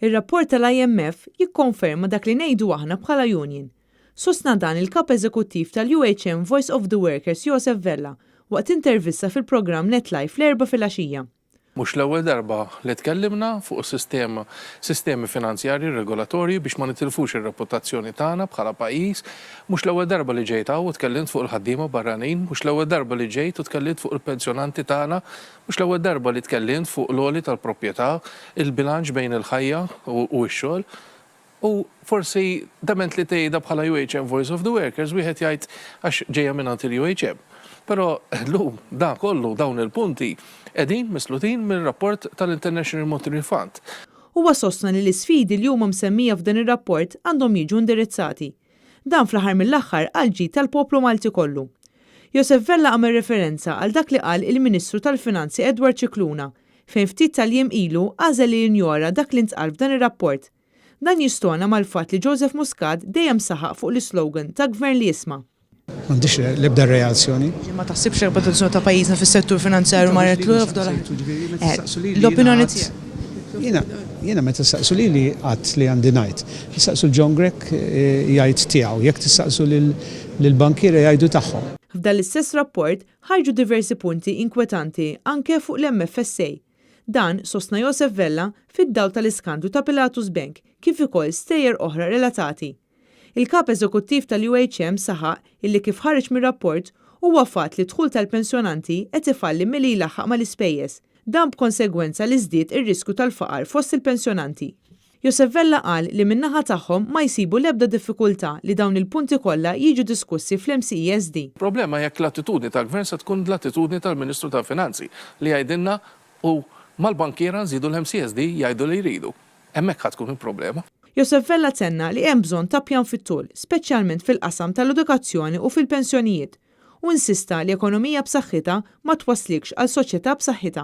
Ir-rapport tal-IMF jikkonferma dak li ngħidu aħna bħala union. Sostna dan il-Kap Eżekuttiv tal-UHM Voice of the Workers Josef Vella waqt intervista fil-programm Net Live l-Erbgħa filgħaxija. Mhux l-ewwel darba li tkellimna fuq is-sistema, sistemi finanzjarji regolatorji biex ma nitilfux ir-reputazzjoni tagħna bħala pajjiż. Mhux l-ewwel darba li ġejt hawn u tkellimt fuq il-ħaddiema barranin, mhux l-ewwel darba li ġejt u tkellimt fuq il-pensjonanti tagħna, mhux l-ewwel darba li tkellimt fuq l-għoli tal-proprjetà, il-bilanċ bejn il-ħajja u x-xogħol. U forsi dement li tgħidha bħala UHM Voice of the Workers wieħed jgħid għax ġejja mingħand il-UHM. Però llum dan kollu dawn il-punti qegħdin mislutin mir-rapport tal-International Monetary Fund. Huwa sostna li l-isfidi li huma msemmija f'dan ir-rapport għandhom jiġu indirizzati. Dan fl-aħħar mill-aħħar għall-ġid tal-poplu Malti kollu. Josef Vella għamel referenza għal dak li qal il-Ministru tal-Finanzi Edward Scicluna fejn ftit tal-jiem ilu għażel li jinjora dak li ntqal f'dan ir-rapport. Dan jistona mal-fatt li Joseph Muscat dejjem saħaq fuq l-islogan ta' gvern li jisma'. M'għandix l-ebda reazzjoni. Ma taħsibx li r-reputazzjoni ta' pajjiżna fis-settur finanzjarju marret lura f'dan l-opinjoni tiegħek? Jiena, jiena meta saqsu lili għedt li għandi ngħid. Saqsu John Grech jgħid tiegħu, jekk tistaqsu lill-bankiera jgħidu tagħhom. F'dan l-istess rapport ħarġu diversi punti inkwetanti anke fuq l-MFSA. Dan, sostna Josef Vella, fid-dawl tal-iskandlu ta' Pilatus Bank kif ukoll stejjer oħra relatati. Il-kap eżekuttiv tal-UHM saħaq illi kif ħareġ mir-rapport huwa fatt li dħul tal-pensjonanti qed ifalli milli jlaħħaq mal-ispejjeż. Dan b'konsegwenza li żdied ir-riskju tal-faqar fost il-pensjonanti. Josef Vella qal li min-naħa tagħhom ma jsibu l-ebda diffikultà li dawn il-punti kollha jiġu diskussi fl-MCESD. Problema jekk l-attitudni tal-gvern se tkun l-attitudni tal-Ministru tal-Finanzi li jgħidilna u mal-bankiera nżidu l-MCESD jgħidu li jridu. Hemmhekk ħa tkun il-problema. Josef Vella tenna li hemm bżonn ta' pjan fit-tul, speċjalment fil-qasam tal-edukazzjoni u fil-pensjonijiet, u insista li ekonomija b'saħħitha ma twaslikx għal soċjetà b'saħħitha.